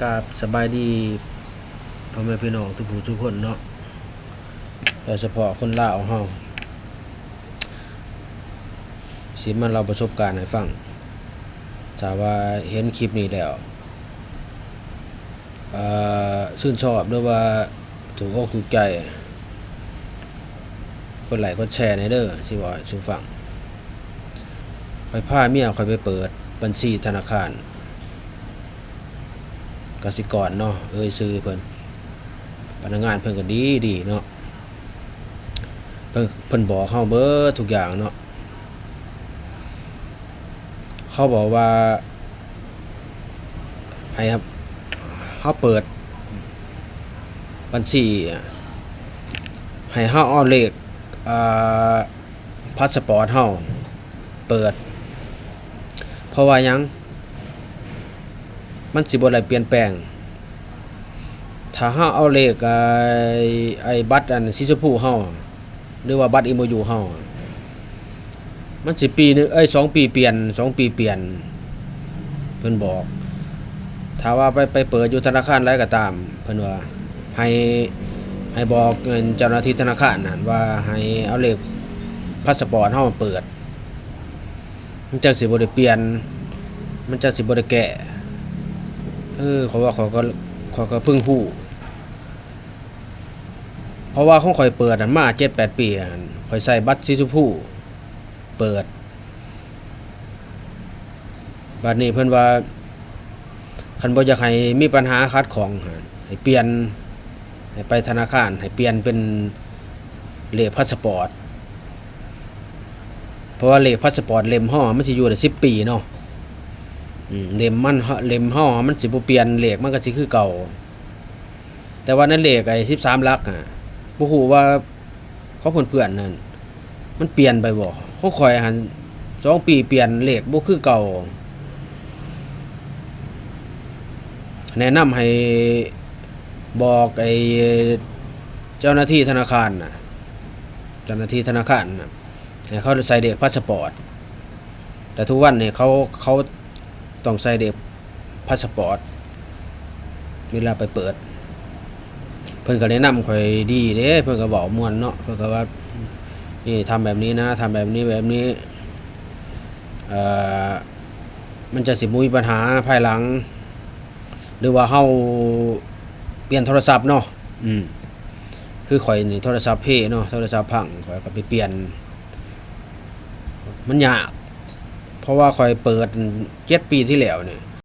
ກາບສະບາຍດີພໍ່ແມ່ພີ່ນ້ອງທຸກຜູ້ທຸກຄົນເນາະ, ໂດຍສະເພາະຄົນລາວເຮົາ ຊິມາເລົ່າປະສົບການໃຫ້ຟັງ. ຖ້າວ່າເຫັນຄລິບນີ້ແລ້ວ ເອີ່ ຊື່ນຊອບ ຫຼືວ່າຖືກອົກຖືກໃຈ ກົດໄລ້ກົດແຊແດ່ເດີ ຊິເວົ້າສູ່ຟັງ. ຂ້ອຍພາເມຍຂ້ອຍໄປເປີດບັນຊີທະນາຄານກະສິກອນເນາະ, ເອີ່ຍຊື່ເພິ່ນ, ພະນັກງານເພິ່ນກໍດີໆເນາະ, ເພິ່ນ ເພິ່ນບອກເຮົາເບິດທຸກຢ່າງເນາະ. ເຂົາບອກວ່າໃຫ້ເຮົາເປີດບັນຊີ ໃຫ້ເຮົາເອົາເລກ ອ່າ ພາສະປອດເຮົາເປີດ. ເພາະວ່າຫຍັງ? ມັນຊິບໍ່ໄດ້ປ່ຽນແປງ. ຖ້າເຮົາເອົາເລກ ໄອ້ ໄອ້ບັດອັນສີຊົມພູເຮົາ ຫຼືວ່າບັດເອັມໂອຢູເຮົາ ມັນຊິປີໜຶ່ງ ເອີຍ ສອງປີປ່ຽນ, ສອງປີປ່ຽນ ເພິ່ນບອກ. ຖ້າວ່າໄປ ໄປເປີດຢູ່ທະນາຄານໃດກໍຕາມ ເພິ່ນວ່າໃຫ້ ໃຫ້ບອກເຈົ້າໜ້າທີ່ທະນາຄານນັ້ນວ່າໃຫ້ເອົາເລກພາສະປອດເຮົາມາເປີດ ມັນຈັ່ງຊິບໍ່ໄດ້ປ່ຽນ, ມັນຈັ່ງຊິບໍ່ໄດ້ແກ້. ເອີ ເພາະວ່າຂ້ອຍກໍ ຂ້ອຍກໍເພິ່ງຮູ້ ເພາະວ່າຂອງຂ້ອຍເປີດຫັ້ນມາເຈັດແປດປີຫັ້ນ ຂ້ອຍໃຊ້ບັດສີຊົມພູເປີດ. ບາດນີ້ເພິ່ນວ່າ ຄັນບໍ່ຢາກໃຫ້ມີບັນຫາຂັດຂ້ອງ ໃຫ້ປ່ຽນ ໃຫ້ໄປທະນາຄານ ໃຫ້ປ່ຽນເປັນເລກພາສະປອດ. ເພາະວ່າເລກພາສະປອດເຫຼັ້ມເຮົາມັນຊິຢູ່ໄດ້ສິບປີເນາະ. ອືມ ເຫຼັ້ມມັນ ເຫຼັ້ມເຮົາມັນຊິບໍ່ປ່ຽນ, ເລກມັນກໍຊິຄືເກົ່າ. ແຕ່ວ່າໃນເລກໄອ້ສິບສາມຫຼັກ ບໍ່ຮູ້ວ່າຂອງເພື່ອນໆນັ້ນ ມັນປ່ຽນໄປບໍ່? ຂອງຂ້ອຍຫັ້ນ ສອງປີປ່ຽນເລກບໍ່ຄືເກົ່າ. ແນະນຳໃຫ້ບອກໄອ້ເຈົ້າໜ້າທີ່ທະນາຄານນະ, ເຈົ້າໜ້າທີ່ທະນາຄານນະ ໃຫ້ເຂົາໃສ່ເລກພາສະປອດ. ແຕ່ທຸກວັນນີ້ເຂົາ ເຂົາຕ້ອງໃສ່ເລກ ພາສະປອດ ເວລາໄປເປີດ. ເພິ່ນກໍແນະນຳຂ້ອຍດີເດ້, ເພິ່ນກໍເວົ້າມ່ວນເນາະ, ເພິ່ນກໍວ່າ ນີ້ທຳແບບນີ້ນະ, ທຳແບບນີ້ ແບບນີ້ ເອີ່ ມັນຈະຊິບໍ່ມີບັນຫາພາຍຫຼັງ ຫຼືວ່າເຮົາປ່ຽນໂທລະສັບເນາະ. ອືມ ຄືຂ້ອຍນີ້ໂທລະສັບເພເນາະ, ໂທລະສັບພັງ ຂ້ອຍກໍໄປປ່ຽນ ມັນຍາກ ເພາະວ່າຂ້ອຍເປີດເຈັດປີທີ່ແລ້ວນີ້